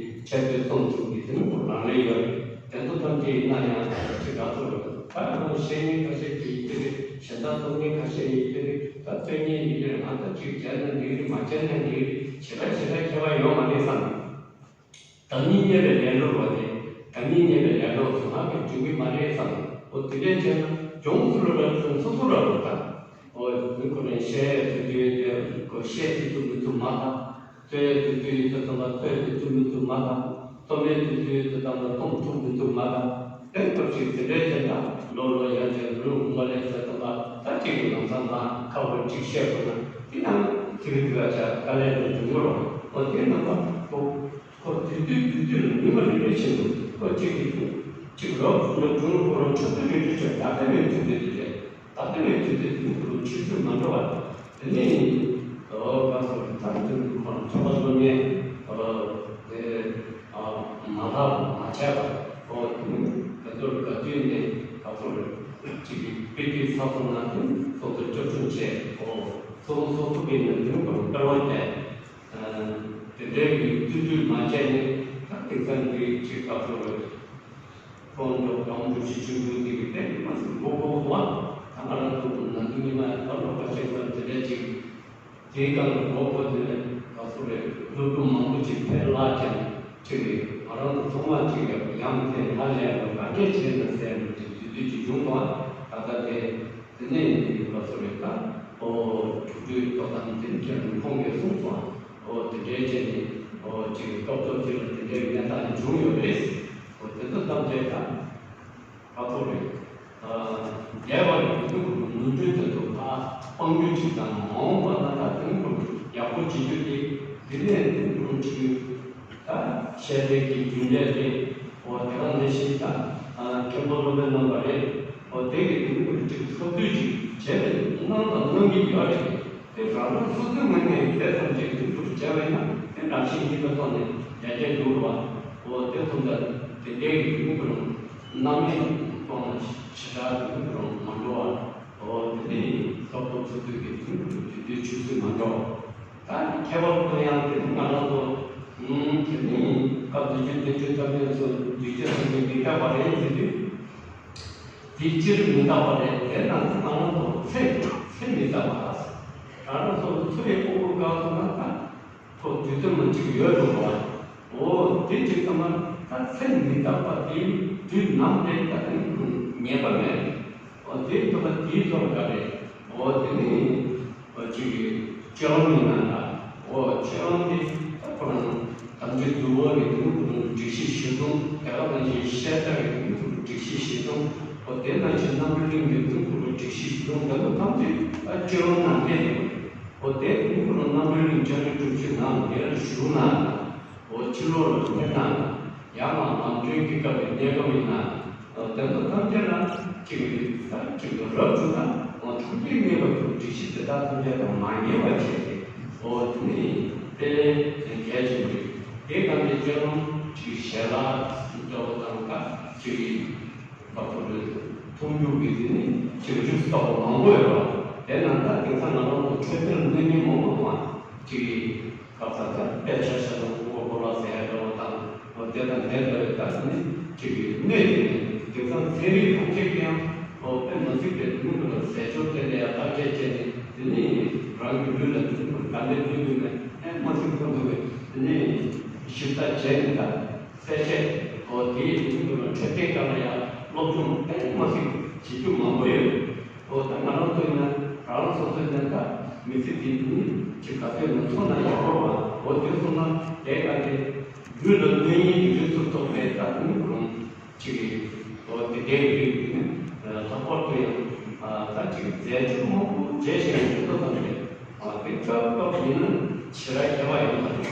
འཆད་རྩོད་རྩོམ་གསུམ་གྱི་དེ་ནི་ཁོ་རང་ལས་ཡོད་རེད། དེ་ཚོ་ཐམས་ཅད་ཡིན་ན་ཡང་ཅིག་ག་ཚོད་རེད། ད་ཁོ་བཤད་མཁན་ཁ་ཤས་ཀྱིས་དེ་རེད། གཞན་དག་རྩོམ་མཁན་ཁ་ཤས་ཀྱིས་དེ་རེད། ད་རྩོད་མཁན་ཡིན་དེ་རེད། ང་ད་ཅིག་བྱས་ན་འགྲིག་རེད། མ་བྱས་ན་འགྲིག་རེད། ཞེ་དྲག་ཞེ་དྲག་ཁྱད་པར་ཡོད་མ་རེད་བསམ། བདག་ཉིད་རྙེད་པའི་ལེ་ལོ་རོ་དེ། བདག་ཉིད་རྙེད་པའི་ལེ་ལོ་ཚང་མ་གི་འཇུག་གི་མ་རེད་བསམ། འོ་དེ་འདྲས་བྱས་ན་འབྱུང་ཚུལ་ལ་ར་བྱུང་སོ་སོ་ར་རོ་ད། འོ་མི་ཁོ་རང་བཤད་ཡས་དུས་དུས་དེ་ཁོ་བཤད་དུས་ཚོད་མི་ཚོད་མ་ད། རྩོད་ཡས་དུས་དུས་ཡིན་ཚོད་ཙམ་པ་རྩོད་དུས་ཚོད་མི་ཚོད་མ་ད། རྩོམ་ཡས་དུས་དུས་ཡིན་ཚོད་ཙམ་པ་རྩོམ་ཐུབ་མི་ཚོད་མ་ད། དེ་སྐབས་ཅིག་དེ་འདྲས་བྱས་ན་ལོ་ལོ་ཡང་བྱས་ལོ་ལོ་ལས་བྱས་ཙམ་པ་ད་ཅིག་གི་ལམ་སང་ང་ཁ་བོར་ཅིག་བཤད་དགོས་ན་དེ་ཡང་དེ་གི་དུས་ལ་བྱ་དཀའ་ལས་དུ་འབྱུང་གི་རོ། འོ་དེ་རྣམ་པ་ཁོ། ཁོ་དུས་དུས་དུས་དུས་ལ་ཉི་མ་རེ་རེ་བཞིན་དུ་ཁོ་གཅིག་གིས་གཅིག་རོབ་ཙམ་ལ་བྱུང་ཁོ་རང་འཕྲོ་མཐུད་རེ་རེ་བྱས། ད་ལྟ་བའི་དུས་དུས་དེ་རེད། ད་ལྟ་བའི་དུས་དུས་དེ་ཁོ་རང་ཆུད་ཟོས་མ་འགྲོ་བ། དེ་ནས་ཨོ་ག་སོ་ད་དུས་ཁོ་རང་ཚོགས་པ་སློབ་གཉེར་ཨོ་དེ་ཨ་མ་ལྷག་མ་ཆག་པ། ཨོ་དེ་ནས་དེ་ཚོར་ག་དུས་ནས་ག་སོ་གཅིག་གིས་དཔེ་དུས་ཚགས་ཚུད་ན་དེ་སོ་སོ་སྐྱོབ་སྐྱོབ་བྱས། ཨོ་སོ་སོ་སོ་སོ་གི་ནས་དེ་ཁོ་རང་སྐལ་བ་བསྟན། དེ་འདྲའི་གི་བརྩི་འཇོག་མ་བྱས་ནས་ད་དེང་སང་གི་ཅིག་ཁ་ཕྱོགས་རེད། ཁོང་ཚོ་གང་འགྲོ་ཞིག་ཆུང་ཆུང་དེ་གི་དཔེ་མི་མ་སུ་མགོ་སྐོར་སོང་བ། ད་ང་རང་ཚོ་ནང་དུ་ཉི་མ་ཡང་ད་ལོ་ཁ་ཤས་ཙམ་དེ་འདྲའི་ཅིག་དེའི་སྒང་ལ་མགོ་སྐོར་དེ་ནས་ག་ཚོད་རེད། སློབ་ཕྲུག་མང་པོ་ཅིག་ཕར་བརླག་བྱས་ནས་ཅིག་རེད། ང་རང་ཚོ་ཚང་མ་ཅིག་ཡང་ཡང་དེ་ཧ་ལས་པ་ག་འདྲས་བྱས་ན་ཟེར་ནས་ཅིག་དུས་དུས་ཅིག་བྱུང་སོང་བ། ད་ལྟ་དེ། དེ་ནས་ཡིན་དུས་ཁོ་ཚོ་རེད་ད། ཨོ་དྲུག་དྲུག་ཐོག་ཐམ་དེ་ཁྱེད་རང་ཁོང་གིས་གསུངས་སོང་། ཨོ་དེ་འདྲའི་བྱས་ནས་ཨོ་ཅིག་སྐབས་ཐོག་ཅིག་ལ་དེ་འདྲའི་གནས་སྟངས་བྱུང་ཡོད་རེད། ཨོ་དེ་ཚོ་ཐམས་ཅད་ད་ཁོ་ཚོ་རེད། ཨ་རྒྱལ་བ་རིན་པོ་ཆེ་ནོར་འཁྲུལ་དེ་ཚོ་ཕར་སྤང་རྒྱུ་ཅིག་དང་། མ་འོངས་པ་ན་ད་དེ་ཚོ་ཡག་པོ་བྱེད་རྒྱུ་དེ། དེ་ནས་དེ་ཚོ་ཅིག་ད་བཤད་གྲྭའི་གི་རྒྱུན་ལས་རེད། འོ་དེ་ག་ནང་བཞིན་ད་མཁན་པོ་སློབ་དཔོན་རྣམ་པ་རེད། འོ་དེ་གི་དེ་ནི་ཅིག་ཚོགས་འདུ་ཅིག་བྱས་ནས་གནང་དང་གནང་གི་ཡོད་རེད། དེ་རང་རང་སོ་སོའི་ངོས་ནས་དེ་ཙམ་ཅིག་དེ་འདུག་བྱས་པ་ཡིན་ན་དེ་རང་བཞིན་གྱིས་ད་ཐོག་ནས་ཡར་རྒྱས་འགྲོ་གི་རེད་པ། འོ་དེ་ཚོ་ད་དེ་འདྲའི་གི་དེ་ནི་རྣམ་གཡེང་གཏོང་ན་ཞེ་དྲག་དེ་ནི་མ་འགྲོ་བ། འོ་དེ་ནི་སློབ་གྲོགས་ཚོ་ཚོས་ཀྱི་དེ་ནི་དུས་དུས་ཆུད་ཟོས་མ་འགྲོ། ད་ཁྱད་པར་དུ་ཡང་དེ་ནི་ང་རང་ཚོ། ཨུམ། དེ་ནི་སྐབས་དུས་ཀྱི་དོན་བཅུ་ཐམས་ཅད་སོགས་གདུལ་བྱ་ཐམས་ཅད་མི་རྟག་པ་རེད་ཟེར་དུས། དེ་སྤྱིར་མི་རྟག་པ་རེད། དེ་ན་ཚེ་སྔ་ལོ་ཚེ་ཚེ་མི་རྟག་པ་ལ། རང་རང་སོ་སོ་འཚོ་བའི་དབང་པོ་འགག་སོང་ན་ད་ཁོ་དུས་གསུམ་མ་གཅིག་ཡོད་འགྲོ་བ། འོ་དེ་གཅིག་ཙམ་མ་ད་ཚེ་མི་རྟག་པ་དེ་དུས་ནམ་རེད་ད་དེ་ངེས་པ་མེད། འོ་དེ་ཐོབ་པ་དེའི་ཚོར་དགའ་རེད། འོ་དེ་ནི་འོ་གཅིག་གི་སྤྱོད་ལམ་ཡིན་ན་འདྲ། འོ་སྤྱོད་ལམ་དེ་ད་ཁོ་རང་དམ་ཆོས་འདུལ་བ་གི་དེ་ནི་ཁོ་རང་སྒྲིག་གཞི་གཞིར་བཟུང་། དེ་ག་ནང་བཞིན་བཤད་གྲྭ་གི་དེ་ནི་ཁོ་རང་སྒྲིག་གཞི་གཞིར་བཟུང་། འོ་དེ་ནང་བཞིན་རྣམ་གྲོལ་གླིང་གི་དེ་ནི་ཁོ་རང་སྒྲིག་གཞི་གཞིར་བཟུང་། དེ་ཚོ་ཐམས་ཅད་ད་སྤྱོད་ལམ་ནང་གནས་ཡོད་རེད། འོ་དེ་དེ་ནི་ཁོ་རང་རྣམ་གྲོལ་གླིང་བཅར་འདྲི་སྒྲུབ་མཆོད་ནང་དེ་ལ་བཞུགས་ན། འོ་ཕྱི་ལོགས་ལ་ཕེབས་ན། ཡང་ན་ལམ་གྲོན་གྱི་སྐབས་ཀྱི་གནས་སྐབས་ཡིན་ན། འོ་དེ་ཚོ་ཐམས་ཅད་ལ་གཅིག་གིས་ད་གཅིག་ཏུ་རབ་བྱུང་ན། འོ་ཐུགས་རྗེ་གནས་སྐབས་སུ་སྒྲིག་གཞི་དེ་དག་ཐམས་ཅད་དང་མ་ངེས་པ་བྱས་ཏེ། འོ་དེ་ནི་དཔེ་གལ་ཆེན་པོ་རེད། དེ་གང་དེ་སྤྱོད་ལམ་གཅིག་ཞལ་ལག་འདྲ་བོ་དང་ད་གཅིག་གིས་ཁ་ཕོ་རེ་མཐོང་རྒྱུ་གི་དེ་ནི་ཕྱིར་འཇུག་ལྟ་བུ་མང་པོ་ཡོད་པ། དེ་ནང་ད་དེང་སང་ང་རང་ཚོ་འཕྲོད་བསྟེན་གནོད་ཉེན་མང་པོ་མཐོང་བ་ཅིག་གི་སྐབས་སུ་ད་དཔེ་ཆ་བཞག་ན་ཀོ་ཀོ་ལ་ཟེར་ཡ་འདྲ་བོ་དང་། འོ་དེ་དང་དེ་འདྲ་བའི་ད་དེ་ནི་ཅིག་གི་གནོད་དེ་ནི་དེང་སང་ཚན་རིག་ཐམས་ཅད་ཀྱིས་ཡང་འོ་དཔེ་མ་སྲིད་པའི་དེ་ནི་ཀུན་ལ་ཟས་སྤྱོད་དེ་འདྲ་ཡ་བརྟག་དཔྱད་བྱས་ནས་དེ་ནི་རང་གི་ལུས་ལ་དེ་ནི་ཀུན་ག་འདྲ་གནོད་ཀྱི་མེད་ཨེ་མ་སྲིད་མཐོང་ཐུབ་པའི་དེ་ནི་ཞིབ་ལྟ་བྱས་ནས་ད། གསལ་བཤད། འོ་དེའི་དེ་ཚོ་ལ་འཕྲོད་བསྟེན་སྒང་ལ་ཡང་སློབ་སྦྱོང་དཔེ་མ་སྲིད་བྱེད་རྒྱུ་མང་པོ་ཡོད། འོ་ད་ང་རང་ཚོ་ཡིན་ན་རང་རང་སོ་སོའི་ནང་ད་མི་ཚེ་འདི་ནི་ཅིག་ག་ཚོད་ནང་འཚོ་ན་ཡག་པོ་བ། འོ་དེ་སོང་ན་དེ་ག་དེ་ལུས་ལ་གནོད་ཡིན་གྱི་རིགས་སུ་གཏོགས་པའི་ད་དེ་ནི་ཁོ་རང་ཅིག་གི་འོ་དེ་འདྲའི་རིགས་ཀྱི་ནི་ལྷག་པར་དུ་ཡང་ད་ཅིག་རྫས་སྦྱོར་མང་པོ་བྱས་ཤིང་དེ་ཚོ་དང་དེ་དེ་སྐབས་སྐབས་ཡིན་ན་ཕྱི་ར་ཁྱད་པར་ཡོད་མ་རེད།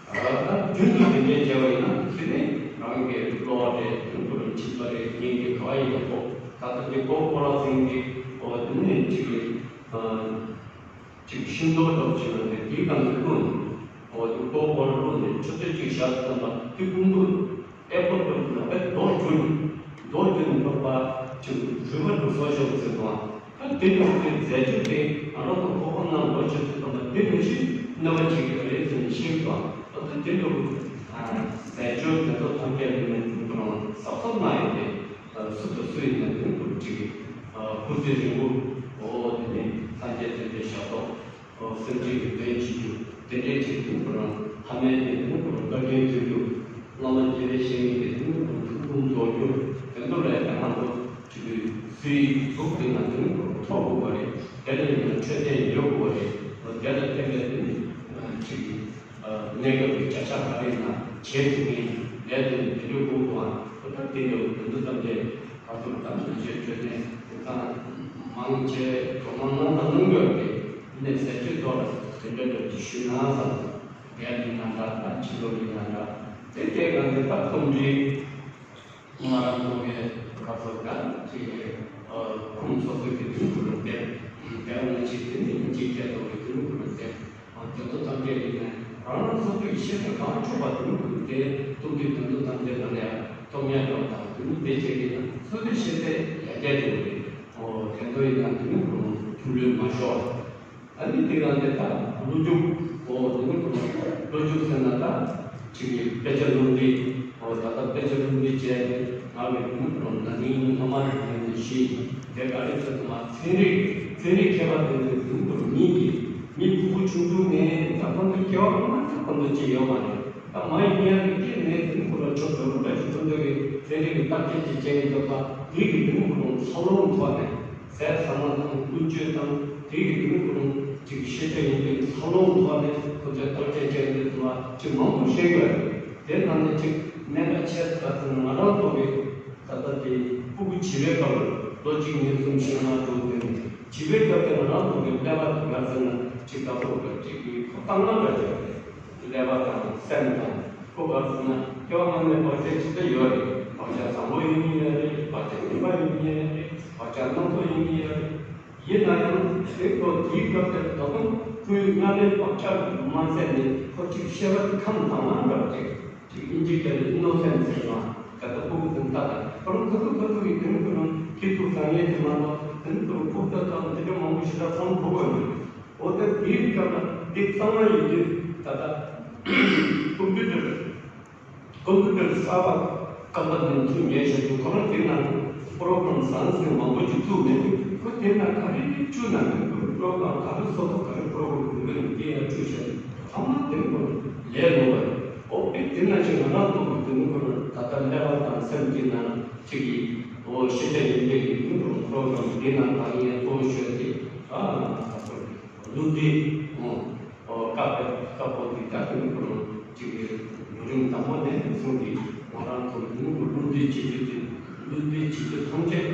ད་རྒྱུན་དུ་དེ་འདྲའི་བྱས་པ་ཡིན་ན་དེ་ནི་རང་གི་གློ་བ་རེད། དེ་ནི་ཁོ་རང་མཆིན་པ་རེད། སྙིང་གི་ག་བ་ཡིན་ན་ཁོ་ད་ལྟ་དེ་ཀོ་ཀོ་ལ་ཟེར་གྱི་འོ་དེ་ནི་གཅིག་གི་གཅིག་ཤིང་ཏོག་ཏོག་ཅིག་ཡོད་དེ་དེའི་སྒང་དུ་བླུགས་ནས་འོ་དེ་ཀོ་ཀོ་ལ་བླུགས་ནས་ཆུ་ཚོད་གཅིག་བཞག་ཙམ་ལ་དེ་ཀུན་ཏུ་ཨེ་ཀོ་ཏོག་ཅིག་ལ་དཔེ་རྡོ་བརྒྱུས་ནས་རྡོ་བརྒྱུས་ནས་ཕོར་པ་ཅིག་རུལ་པ་རུལ་སོགས་ཤོག་ཟེར་དང་། ད་དེ་ནི་དེ་རྫས་སྦྱོར་དེ་ང་རང་ཚོ་ཁོག་པ་ནང་ལོག་ཕྱིན་ཚེ་ཐོག་མ་དེ་ནི་ཞིག་གནོད་པ་བྱེད་ཀྱི་རེད་ཟེར་ནས་ཤེས་དང་། ད་ལྟ་དེ་འདྲ་བོ་རྫས་སྦྱོར་དེ་ཚོ་ཐམས་ཅད་ལ་ནི་ཁོ་རང་གཟབ་གཟབ་གནང་ཡོད་དེ། སུ་དང་སུ་ཡིན་ན་དེ་ནི་ཁོ་ཅིག་སྐུ་ཚེ་རིང་པོ་འོ་དེ་ནི་སངས་རྒྱས་བསྟན་པའི་ཞབས་ཏོག་སེམས་ཅན་གྱི་དོན་བྱེད་རྒྱུ་དེ་འདྲའི་ཅིག་དེ་ནི་ཁོ་རང་ཐ་མལ་གྱི་དེ་ནི་ཁོ་རང་བཀའ་དྲིན་སྩོལ་རྒྱུ། བླ་མ་དགེ་བའི་བཤེས་གཉེན་གྱི་དེ་ནི་ཁོ་རང་ཐུགས་དགོངས་རྫོགས་རྒྱུ། དེ་ཚོ་ལས་ཀྱང་ང་ཚོ་ཅིག་གི་སུའི་གཟུགས་དེ་ན་དེ་ནི་ཁོ་རང་ཐོབ་དགོས་པ་རེད། དེ་ལ་ཡིན་ན་འཕྲོད་བསྟེན་ཡོད་དགོས་པ་རེད། དེ་ལ་བརྟེན་པའི་དེ་ནི་ཅིག་གི་གནས་སྐབས་ཀྱི་བྱ་བཞག་ག་རེ་ཡིན་ན་བྱེད་ཐུབ་མཁན་ལས་དེ་ནི་དེ་འདྲའི་དགོས་དགོས་པ། ད་དེ་འདྲ་བོ་དོན་དུ་བཏང་སྟེ་ག་ཚོད་ད་ང་ཚོས་འཕྲོད་བསྟེན་དེང་སང་མང་ཆེ་གྲོགས་མང་གནང་དང་གནང་དགོས་ཏེ། ནས་ཟས་སྤྱོད་ཐོག་ལ་དེ་འདྲ་འདྲ་ཅིག་ཞུས་ན་བསམ། རྒྱ་ཡིན་ན་འདྲ། ད་ཕྱི་ལོགས་ཡིན་ན་འདྲ། དེ་སྐད་གང་དེ་ད་རྩོམ་འབྲི་ང་རང་ཚོ་གི་ག་ཚོད་ད་ཅིག་ཁུངས་སོ་སོའི་གི་དུས་ཁུར་ལ་བསྟན། རྒྱ་ཡིན་ན་ཅིག་དེ་ནི་དབྱིན་ཇིའི་སྐད་ཐོག་གི་དུས་ཁུར་ལ་བསྟན། དེ་ཚོ་ཐམས་ཅད་ཡིན་ན་རང་རང་སོ་སོའི་ཤེས་ཚད་གང་ཆོག་པ་དེ་ནི་ཁུར་དེ་གཏོང་དུས་དོན་དུ་ཐམས་ཅད་ལ་ཡང་སྟོབས་ཉག་ཡོད་དང་དེ་ནི་དེ་བྱེད་ཀྱི་ན་སོ་སོའི་ཤེས་ཚད་ཡར་རྒྱས་འགྲོ་གི་རེད། འོ་དེ་ཚོ་ཡིན་ན་དེ་ནི་ཁུར་ཐུགས་ལུས་མ་ཤོར། ཨ་ནི་དེ་ག་འདི་ད་བློ་འཇུག་འོ་དེ་ནི་ཁུར་བློ་འཇུག་ཟེར་ན་ད་ཅིག་གི་དཔེ་ཆ་ལུང་འདི་འོ་ད་ལྟ་དཔེ་ཆ་ལུང་འདི་བྱས་ནས་ང་གི་དེ་ནི་ཁུར་ན་ནིང་སྔ་མ་རེ་ནས་ཤེས། དེ་ག་རེ་ཟེར་ན་ཚན་རིག་ཚན་རིག་མཁས་པ་དེ་ཚོས་དེ་ནི་ཁུར་མིང་གི་མི་ཕྲུ་གུ་ཆུང་ཆུང་ནས་ད་ཁོང་ཚོ་སྐྱེ་བ་སྔོན་མ་ད་ཁོང་ཚོ་ཅི་ཡོད་མ་རེད། ད་མ་ཡིན་ཡང་གི་སྐྱེས་ནས་དེ་ནི་ཁོ་ལ་ཆོ་འདོད་པ་འདྲ་ཞིག་ཐོན་འདོད་ཀྱི་ཚན་རིག་གི་བརྟག་དཔྱད་ཅིག་བྱས་ཡིན་འདུག་པ། དེ་གི་དེ་ནི་ཁོ་རང་འཚར་ལོངས་ཐོག་ནས་ཟས་ཟ་མ་དང་ཀུན་སྤྱོད་དང་དེ་གི་དེ་ནི་ཁོ་རང་ཅིག་ཤེས་བྱ་ཡིན་དུས་འཚར་ལོངས་ཐོག་ནས་ཁོ་ཚོས་བརྟག་དཔྱད་བྱས་ཡིན་འདུག་པ་ཅིག་མང་པོ་ཤེས་དགོས། དེ་ནང་ནས་ཅིག་གནད་འགག་ཆེ་ས་ད་ཚོ་ང་རང་ཚོ་གི་ད་ལྟ་དེ་ཕྲུ་གུ་བྱིས་པའི་སྐབས་ལ་ལོ་གཅིག་གཉིས་གསུམ་བཞི་ལྔ་དྲུག་བདུན་བྱིས་པའི་སྐབས་དེ་ང་རང་ཚོ་གི་ཀླད་པ་དེ་ག་ཟེར་ན་ཅིག་ད་ལྟ་བ་ཅིག་གི་ཁོ་ཏང་ལ་འདྲ་ཅིག་རེད། ཀླད་པ་དང་སེམས་དང་ཁོ་ག་ཟེར་ན་སྐྱེ་བ་སྔ་མའི་བག་ཆགས་ཇི་ལྟར་ཡོད་རེད། བག་ཆགས་བཟང་པོ་ཡིན་གྱི་ཡོད་རེད། བག་ཆགས་ངན་པ་ཡིན་གྱི་ཡོད་རེད། བག་ཆགས་སྣ་ཚོགས་ཡིན་གྱི་ཡོད་རེད། ཡིན་ན་ཡང་དེ་ཁོ་དེའི་སྐབས་དེར་ད་དུང་ཁོའི་སྔ་མའི་བག་ཆགས་མ་ཟད་ནས་ཁོ་ཅིག་ཤེས་པ་དེ་ཁམས་དྭངས་མ་འདྲ་བ་ཅིག་ཅིག་དབྱིན་ཇིའི་སྐད་ལ་ཨི་ནོ་སེན་ཊི་ཟེར་བ། ད་ལྟ་ཕྲུ་གུ་དེ་ལྟ་དང་ཁོ་རང་ཁ་ཐུག་ཁ་ཐུག་གི་དེ་ནི་ཁོ་རང་ཁྱི་ཐུག་ཟ་མཁན་དེ་མ་གཏོགས་དེ་ནི་ཁོ་རང་ཕུག་ཐབས་དང་དེ་འདྲ་མང་པོ་ཞེ་དྲག་ཚང་ཕོག་གི་མེད། འོ་ད་དེའི་སྐབས་ལ་འདི་གཙང་མ་ཡིན་དུས་ད་ལྟ་ ཀམ་པུ་ཊར་ཀམ་པུ་ཊར་གསར་པ་སྐབས་ལ་ནས་ཐུག་ཉེ་ཞིག་ཏུ་ཁོ་རང་དེ་ན་པོ་རོ་གྷ་རམ་བཟང་ཟིང་མང་པོ་ཅིག་བཙུགས་མེད་དུས་ཁོ་དེ་ན་ག་རེ་བཅུག་ན་མེད་པོ་རོ་གྷ་རམ་ག་རེ་བཟོ་དགོས་ག་རེ་པོ་རོ་གྷ་རམ་དགོས་ཀྱི་རེད་དེ་ཡང་བཅུག་བྱས་ཚང་མ་དེ་ནི་ཁོ་ལས་ལོ་བ་རེད། ཨོ་པེ་དེ་ན་ཅིག་ང་རང་ཐོག་གི་དེ་ནི་ཁོ་ད་ལྟ་ཀླད་པ་དང་སེམས་ཀྱི་ནང་ཅིག་གི་ཨོ་ཤེས་བྱ་ཡོད་པའི་གི་དེ་ནི་ཁོ་པོ་རོ་གྷ་རམ་དེ་ན་གང་ཡིན་ཐོག་ཤོད་དེ་ཨ་ད་ཁོ་བློ་འདྲི་ཨོ། ཨོ་སྐབས་དེ་སྐབས་པོ་དེ་ད་དེ་ནི་ཁོ་ཅིག་གི་ལོ་རིམ་དང་པོ་ནས་བཟུང་སྟེ་ང་རང་ཚོ་ལུང་གི་བློ་འདྲི་བྱེད་རྒྱུ་དེ་བློ་འདྲི་བྱེད་རྒྱུ་ཐམས་ཅད་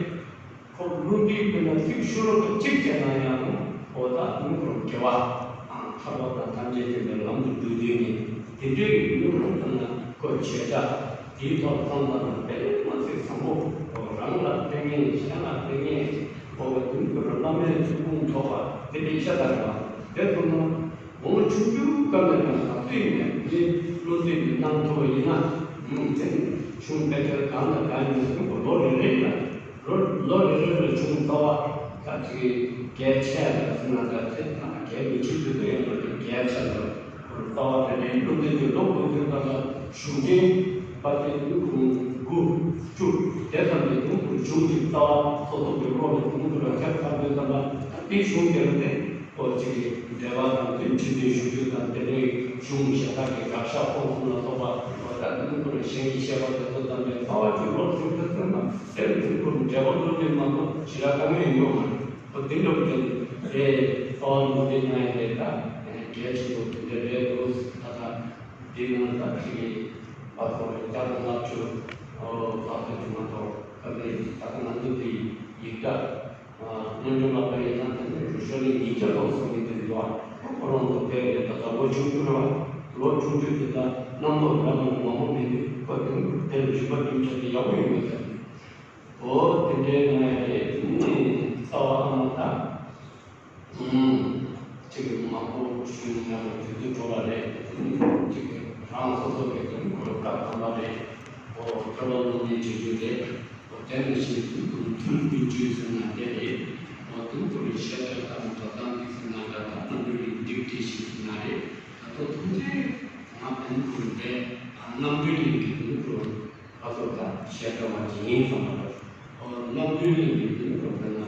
ཁོ་བློ་འདྲི་དཔེར་ན་ཚིག་ཤོ་ལོ་ཀ་གཅིག་བྱས་ན་ཡང་ཨོ་ད་དེ་ནི་ཁོ་དགེ་བ་ཐར་པ་དང་ཐམས་ཅད་མཁྱེན་པའི་ལམ་དུ་བསྒྲུབ་རྒྱུ་ཡིན། དེ་འདྲའི་དེ་ནི་ཁོ་ལྟར་ན་ཁོ་བྱེད་བྱ་དེའི་ཐོག་བཏང་ཙམ་ན་དཔེ་མ་ཚིག་བཟང་པོ་ཨོ་རང་ལ་ཕན་ངེས་གཞན་ལ་ཕན་ངེས་ཨོ་དེ་ནི་ཁོ་བླ་མའི་ཐུགས་དགོངས་ཐོབ་པ་དེ་འདྲའི་ཤ་སྟག་རེད་པ། དེ་ཐུབ་ན། འོ་ཆུང་ཆུང་སྐབས་ནས་ང་ཚོ་བལྟས་ནས་འདི་བློ་འདྲི་འདི་གནང་ཐུབ་པ་ཡིན་ན་ཨུམ་དེ་ནི་གཞུང་དཔེ་ཆ་གང་དང་གང་ཡིན་ཟེར་ན་ལོ་རེ་རེ་ལ་ལོ་ལོ་རེ་རེ་ལ་གཞུང་རྩ་བ་ད་ཅིག་བརྒྱད་ཆད་ལ་ཟེར་ན་ད་དེ་ད་བརྒྱད་མི་ཆེ་དུས་དུ་ཡང་ལོ་བརྒྱད་ཆད་ལ་རྩ་བ་རེ་རེ་བློ་འདྲི་འདི་ལོ་དགུ་ཚོད་ལ་གཞུང་འབྲེལ་པ་དེ་ནི་ཁོང་དགུ་བཅུ་དེ་ཙམ་གྱི་ནི་ཁོང་གཞུང་གི་རྩ་བ་སོ་སོ་གི་བློ་ལ་ཁོང་གི་རང་ཤར་ཚར་དུས་ཙམ་ལ་ད་དེ་གཞུང་དེ་ལ་དེ། ཨོ་ཅིག་གི་འབྲེལ་བ་དང་དེ་ཁྲིད་སྟོན་ཞུ་རྒྱུ་དང་དེ་འདྲའི་གཞུང་གཞན་དག་གི་དགག་བཞག་ཕོག་ཐུག་ལ་སོགས་པ་ཨོ་ད་དེ་ནི་ཁོ་རང་གཞན་གྱི་བཤད་པ་དེ་ཚོ་ཙམ་ལས་རྩ་བ་ཅིག་ལོག་ཟིན་ཐུབ་ཚུལ་ན་དེ་ནི་ཁོ་འབྲེལ་བ་བློ་འདྲི་མ་གཏོགས་ཞེ་དྲག་དཀའ་ངལ་ཡོད་མ་རེད། ཨོ་དེ་འདྲ་བོ་དེ་རེད། རྩ་བ་བློ་འདྲི་གནང་ཡ་རེད། ད་གལ་ཆེན་པོ་དེ་འདྲ་རེད་འདུག་ད་ད་འདི་ནང་ད་ཅིག་གི་བར་དུ་རེད། བརྒྱ་དང་ལྔ་བཅུ་ཨོ་ལྷག་ཙམ་གྱི་མ་གཏོགས་ད་ལྟ་ཡིན་ད་ལྟ་ང་ཚོ་འདི་ཡིག་ཆ། སྔོན་འགྲོ་ལ་དཔེ་ཡིན་ན་དེ་ནི་རུ་ཤོ་ནི་ཉིས་བརྒྱ་ལྷག་སོང་ནི་དེ་འདུག་ཁོ་རང་ཚོ་དཔེ་རེད། ད་ལྟ་ལོ་ཆུང་ཆུང་ར་ལོ་ཆུང་ཆུང་དེ་ད་རྣམ་རྟོག་ར་ལ་མང་པོ་མེད་དུས་ཁོ་དེ་ནི་དེ་རིག་པ་རྒྱུན་ཆད་དེ་ཡག་པོ་ཡོད་མེད་ཟེར། འོ་དེ་འདྲའི་ང་ཡ་རེད། དེ་ནི་རྩ་བ་ཨ་མ་ད་ཨུམ་ཅིག་མང་པོ་ཞུ་ཡིན་ན་དུས་ཚོད་འགྲོ་བ་རེད། དེ་ནི་ཅིག་རང་སོ་སོ་གི་དེ་ནི་ཁོ་སྐབས་དང་པ་རེད། འོ་ཐོས་པ་སློབ་གཉེར་བྱེད་རྒྱུ་རེད། དེ་ནི་ཞེས་ཚུལ་དང་ཚུལ་ཀུན་སྤྱོད་ཟེར་ན་དེ་རེད། འོ་དེ་ཚོ་རེད། བཤད་གྲྭ་དང་འགྲོ་སྟངས་དེ་ཟེར་ན་འདྲ། ད་རྣམ་གྲོལ་གླིང་སྒྲིག་སྒྲིག་ཞིག་ཟེར་ན་རེད། ད་དུང་ཐམས་ཅད་ང་དེ་ཚོ་རེད། རྣམ་གྲོལ་གླིང་གི་དེ་ཚོ་ཁ་ཐོག་ད་བཤད་གྲྭ་བ་ཇི་ཡིན་ཙམ་པ་རེད། འོ་རྣམ་གྲོལ་གླིང་གི་དེ་ཚོ་དེ་ན་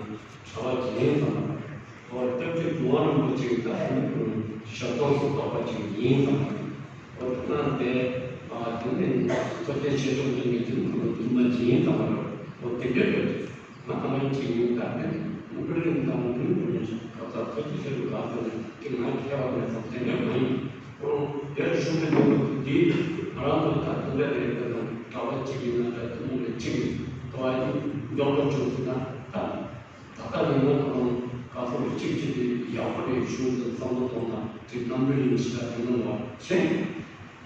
བྱ་བ་ཇི་ཡིན་ཙམ་པ་རེད། འོ་སྐྱབས་རྗེ་གྲུབ་དབང་རིན་པོ་ཆེ་ད་ཡིན་ཁོ་ཞབས་ཏོག་སུ་གཏོགས་པ་ཅིག་ཡིན་ཙམ་པ་རེད། འོ་དེ་ན་དེ་ཨ་དེ་ནས་མཚོ་རྒྱལ་ཆེ་མཆོག་གླིང་གི་དེ་ནི་ཁོ་འདུན་མ་ཇི་ཡིན་ཙམ་པ་རེད། འོ་དེ་འདྲ་རེད། ང་ཨ་མའི་ཅིག་ཡིན་ད་ནི་ནུབ་ཀི་ལིང་དང་དེ་ནི་ཁོ་ནི་ཁ་ཚ་ཚ་ཅི་ཆེ་རུ་ག་ཚོད་ནས་དེ་ང་ཁྱད་པར་མེད་ཙམ་དེ་འདྲ་མ་ཡིན། འོ་དེར་ཞུགས་པའི་ནང་དུ་དེ་ང་རང་ཚོ་ད་དེ་འདྲ་རེད། དེ་དང་གྲྭ་པ་གཅིག་ཡིན་ན་འདྲ། དེ་མོ་ལས་གཅིག་གི་དོ་བ་ཡིན་མགྱོགས་པོ་བྱུང་ཟིན་ན་ད། ད་ལྟ་ཡིན་ན་ཁོ་རང་ག་ཚོད་གཅིག་གཅིག་དེ་ཡག་པོ་རེད། གཞུང་དུ་བསམ་བློ་གཏོང་ན་དེ་རྣམ་གྲོལ་གླིང་ཞེ་དྲག་དེ་ནང་ལ་ཤེས།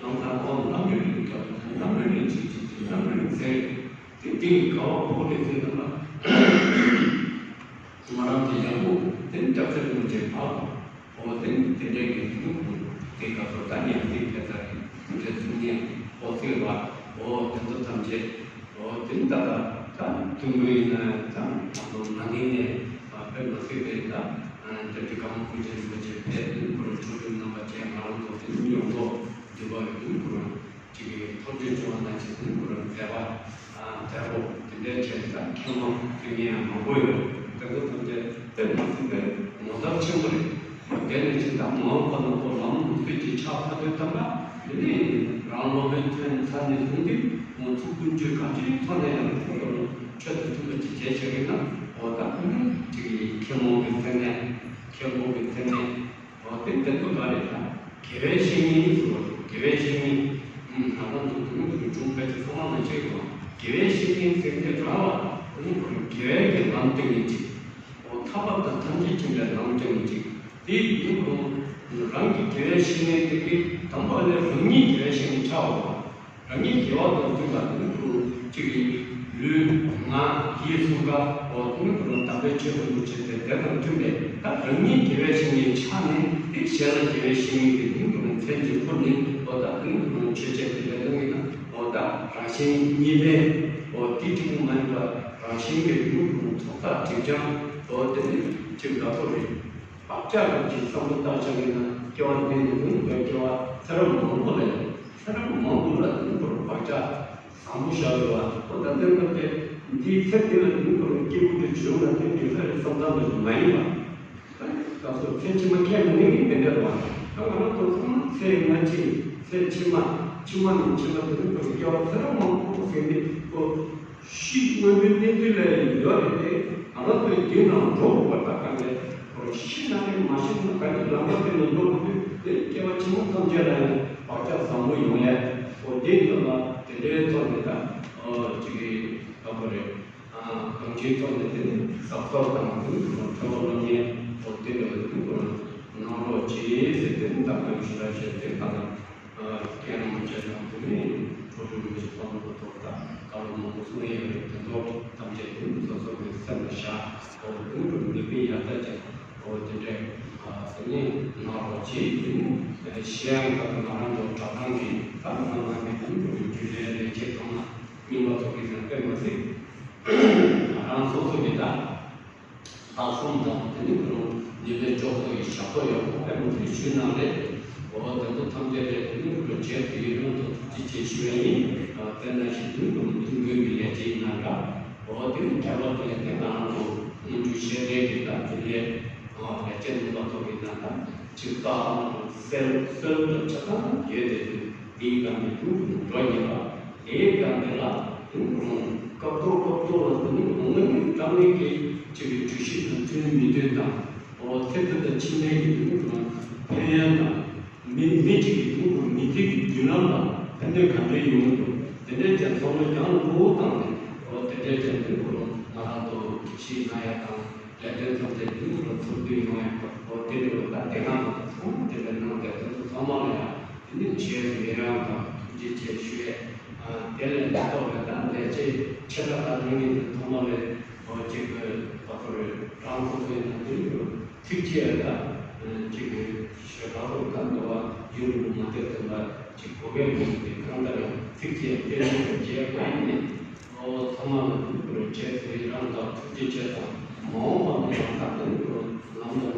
ཡང་ད་ཁོ་རྣམ་གྲོལ་གླིང་སྐབས་དེ་རྣམ་གྲོལ་གླིང་གཅིག་གཅིག་དེ་རྣམ་གྲོལ་གླིང་ཟེར་དེ་དེ་ག་བ་ཕོག་རེད་ཟེར་ན་ང་རང་དེ་ཡག་པོ་དེ་སྐྱབས་རྗེ་རིན་པོ་ཆེ་ཕར་འོ་དེ་དེ་འདྲའི་གི་དེ་ནི་དེ་ག་ཚོད་ད་ཉམས་ལྡན་དེ་ཚ་གི་དེ་ཚུལ་ནས་འོ་ཚིག་ལ་འོ་དེ་ཚོ་ཐམས་ཅད། འོ་དེ་ནི་ད་ལྟ་ད་ཐུན་མོང་ཡིན་ན་ཡང་ད་ང་ཚོ་ན་ནིང་ནས་དཔེ་མ་སྲིད་པའི་ད་སྐྱབས་རྗེ་ཀརྨ་སྐུ་ཆེན་རིན་པོ་ཆེ་ཕེབས་དུས་ཁོ་རང་ཆོས་སྒྲོན་རྣམ་པ་ཅན་ང་རང་ཚོ་དེ་ནི་ཡོངས་རྫོགས་འདུས་པ་ཡོད་དུས་ཁོ་རང་ཅིག་གི་ཐུགས་རྗེ་ཆེ་བ་ནང་བཞིན་དེ་ནི་ཁོ་རང་མཛད་པ་མཛད་པོ་དེ་འདྲའི་བྱས་ད་མཁས་དབང་དེ་ངས་ཡང་མང་པོ་ཡོད། དེ་ཚོ་ཐམས་ཅད་དཔེ་མ་སྲིད་པའི་ངོ་མཚར་ཆེན་པོ་རེད། དེ་ནས་ཅི་ལྟར་མ་འོངས་པ་ན་ཁོ་ལམ་ལུགས་སྲོལ་གྱི་ཕྱག་ཕ་དོན་ཐམ་པ་འདི་ནི་རང་སློབ་དཔོན་ཐོན་ཚར་ནས་བཟུང་སྟེ་ཁོང་ཚོ་ཀུན་སྤྱོད་ག་ཅིའི་ཐོག་ནས་ཡང་ཁོང་ཚོར་ཆོས་དང་མཐུན་པ་ཅིག་བྱས་བྱས་ཀྱི་ན་འོ་ད་ཁོ་ནི་ཅིག་མཁས་རྨོངས་ཀྱི་མཚན་ནས་མཁས་རྨོངས་ཀྱི་མཚན་ནས་འོ་དེ་བསྟན་དུ་ག་རེ་ད་དགེ་བའི་བཤེས་གཉེན་ཟེར་བ་དགེ་བའི་བཤེས་གཉེན་ང་རང་ཚོ་དུང་དུ་འབྱུང་བའི་ཚང་མ་ལ་བྱེད་དགོས། དགེ་བའི་བཤེས་གཉེན་ཟེར་མཁན་རང་ལ་ཁོང་ཚོར་དགེ་བའི་གི་ལམ་སྟོན་ནས་ཅིག་འོ་ཐར་པ་དང་ཐམས་ཅད་མཁྱེན་པའི་ལམ་སྟོན་ནས་ཅིག་དེ་ཡིན་རུང་རང་གི་དགེ་བའི་བཤེས་གཉེན་དེ་གིས་དང་པོ་ལས་རང་ཉིད་དགེ་བའི་བཤེས་གཉེན་ཆགས་པ་དང་། རང་ཉིད་དགེ་བ་དང་མཐུན་པ་དེ་ནི་ཁོ་རང་གཅིག་ཡིན། ལུས་ངག་ཡིད་གསུམ་ཀ་འོ་དེ་ནི་ཁོ་རང་དམ་པའི་ཆོས་དང་མུ་ཆེ་དེ་དེ་དང་མཐུན་པས་ད་རང་ཉིད་དགེ་བའི་བཤེས་གཉེན་ཆགས་ནས་དེ་གཞན་ལ་དགེ་བའི་བཤེས་གཉེན་དེ་དེ་ནི་ཁོ་རང་མཚན་གཅིག་ཁུར་ནས་འོ་ད་དེ་ནི་ཁོ་རང་ཆོས་བྱས་དེ་ལས་དོན་ཡིན་ན་འོ་ད་རང་གཞན་གཉིས་ཕན་འོ་དེ་གཅིག་པུ་མ་ཡིན་པར་རང་གཞན་གྱི་དེ་ནི་ཁོ་རང་ཚོགས་བསགས་སྒྲིབ་སྦྱང་འོ་དེ་ནི་གཅིག་འདྲ་པོ་རེད། བག་ཆགས་རབ་ཀྱི་བསམ་བློ་བཏང་བཞག་ཡིན་ན་སྐྱེ་བ་འདི་ནས་ཀུན་དགོས་སྐྱེ་བ་ ཚེ་རབས་མང་པོ་ལ་ཚེ་རབས་མང་པོ་ལ་དེ་ནི་ཁོར་བག་ཆགས་བཟང་པོ་བཞག་ཡོད་པ། ཁོ་ད་ལྟའི་སྐབས་དེ་འདིའི་ཚེ་འདི་ལ་དེ་ནི་ཁོར་སྐྱེས་བུ་དེ་བྱུང་ན་དེ་འགྲིག་ས་རེད་བསམ་སྟངས་དེ་མ་ཡིན་པ། སྐབས་སུ་ཚེ་ཕྱི་མ་ཁས་མི་ལེན་མཁན་དེ་འདྲ་རེད་བ། ད་ང་རང་ཚོ་ཚང་མ་ཚེ་སྔ་ཕྱི་ཚེ་ཕྱི་མ་ཕྱི་མ་ནས་ཕྱི་མ་དེ་ནི་ཁོར་སྐྱེ་བ་ཚེ་རབས་མང་པོ་ཟིན་ཏེ་ཁོ། ཤི་དངོས་པོའི་གནས་ཚུལ་ལ་ཡོད་རེད་དེ། ང་རང་ཚོའི་རྒྱུད་ནང་འགྲོ་དགོས་པ་ད་ག་ནས་ཁོ་ཤི་ན་རེད། མ་ཤི་ན་ག་ནས་ལམ་ཁ་དེ་ནས་འགྲོ་དགོས་དུས་དེ་སྐྱེ་བ་ཕྱི་མ་ཐམས་ཅད་ལ་ཡང་བག་ཆགས་བཟང་པོ་ཡོང་ཡ། འོ་དེ་ཡོད་ལ་དེ་འདྲའི་ཐོག་ནས་ད་ཅིག་གི་ག་པོ་རེད། གང་ཅིའི་ཐོག་ནས་དེ་ནི་གཟབ་གཟབ་དང་དེ་ནི་ཁོ་ཁྲོ་བ་སློང་མཁན་འོ་དེ་འདྲ་བ་དེ་ནི་ཁོ་གནང་རོགས་གྱིས་ཟེར་དེ་ནི་ད་ག་ཡོད་ཞུ་ར་བྱས་དེ་ད་ལ། སྐད་རིང་བཅས་དང་དེ་ནས་ཁྲོ་ཁྲོ་མི་ཞིག་ཕ་མ་ཐོག་དང་དཀའ་ལས་མང་པོ་གསུངས་ཡོད་རེད། དེ་ཚོ་ཐམས་ཅད་དེ་ནི་སོ་སོ་གི་སེམས་ལ་བཞག་འོ་དེ་ནི་མིག་དཔེ་ཡག་ཐག་ཅིག་འོ་དེ་འདྲ་དེ་ནས་གནང་རོགས་གྱིས། དེ་ནི་གཞན་ཡང་ད་ང་རང་ཚོ་གྲྭ་ཚང་གི་ད་ང་རང་གི་དེ་ནི་རྒྱུན་ལས་ལས་བྱེད་ཚང་མ་རྙིང་པ་ཚོ་གི་ཟེར་དཔེ་མ་སྲིད་ང་རང་སོ་སོ་གི་ད། ལྷག་བསམ་དང་དེ་ནི་ཁོ་རང་ཉེ་བའི་ཕྱོགས་སུ་ཡི་ཞབས་ཏོག་ཡག་པོ་དཔེ་མི་སྲིད་ཞུས་གནང་རེད། འོ་དེ་ཚོ་ཐམས་ཅད་རེད། དེ་ནི་ཁོ་རང་བྱས་ཏེ་ཡི་རང་དུ་ཐུགས་རྗེ་ཆེ་ཞུ་ཡ་ཡིན། དེ་ནང་བཞིན་དེ་ནི་ཁོ་རང་ཐུན་མོང་གི་ལས་བྱེད་ཡིན་ན་འདྲ། འོ་དེ་ནི་ཁྱད་པར་དུ་ཡང་དེ་ང་རང་ཚོ་སྔོན་འགྲོ་ཤེས་ལས་ཀྱི་ད་དེ་ལས་ལས་བྱེད་ནུས་པ་ཐོབ་ཡིན་ན་འདྲ། ཅིག་ལྟ་བ་གསལ་གསལ་དུ་ཆ་ཚང་ཡོད་དེ་དུས། དེའི་སྒང་ནས་ཀུན་ཀུན་འགྲོ་ཉེ་བ། དེའི་སྒང་དེ་ལ་ཀུན་ཀུན་སྐབས་ཐོག་སྐབས་ཐོག་ལ་དེ་ནི་དངོས་གནས་དྲང་གནས་ཀྱི་ཆེ་བའི་འགྲུལ་བཞུད་དང་མཐུན་མི་མཐུན་དང་། འོ་ཚེ་འདི་དང་ཕྱི་མའི་གི་ཀུན་ཀུན་ཕན་ཡོན་དང་། མི་མི་གཅིག་གི་ཀུན་ཀུན་མི་ཚེ་གི་མདུན་ལམ་ལ་ཕན་ཐོགས་ག་འདྲ་ཡོང་གི་འདུག་དེ་འདྲའི་ཀྱང་ཚང་མ་རྒྱང་ལ་མགོ་བོ་བཏང་ནས། འོ་དེ་འདྲའི་ཀྱང་ཀུན་ཀུན་ང་རང་ཚོ་ཤེས་ན་ཡ་དང་། ལས་དོན་ཐམས་ཅད་ཀུན་ཀུན་ཚུར་བསྡུ་ཡོང་ཡ། འོ་དེ་འདྲ་བ་ད་དེ་སྒང་ཚང་མ་དེ་འདྲ་གནང་སྟེ་དེ་ཚོ་ཚང་མ་ལ་ཡ། དེ་ནི་ཆེས་ཡི་རང་དང་ཐུགས་རྗེ་ཆེ་ཞུ་ཡས། དེ་ལས་ལྟ་བའི་ད་ལས་བྱེད་ཆེ་ད་ད་རིང་ནི་དེ་ཐོག་མ་ལས་འོ་གཅིག་གི་བ་ཐོ་རེ་རང་ཚོ་ཚོའི་ནང་དེ་ནི་ཚིགས་བཅད་ད་གཅིག་གི་ཞེ་དྲག་རུ་ད་འདི་བ་ཡུལ་ལུང་མ་དེ་ཚོ་ལ་གཅིག་གོ་བའི་ལུང་དེ་གང་ལྟར་ཡང་ཚིགས་བཅད་དེ་ནི་བརྗེད་པ་ཡིན་ནི། ཨོ་ཚང་མ་ལ་ཀུན་ཀུན་རེ་བྱས་ཏེ་རང་དང་ཐུགས་རྗེ་ཆེ་དང་མ་འོངས་པ་ནས་ཡང་དག་ཏུ་ཀུན་ལམ་ལ་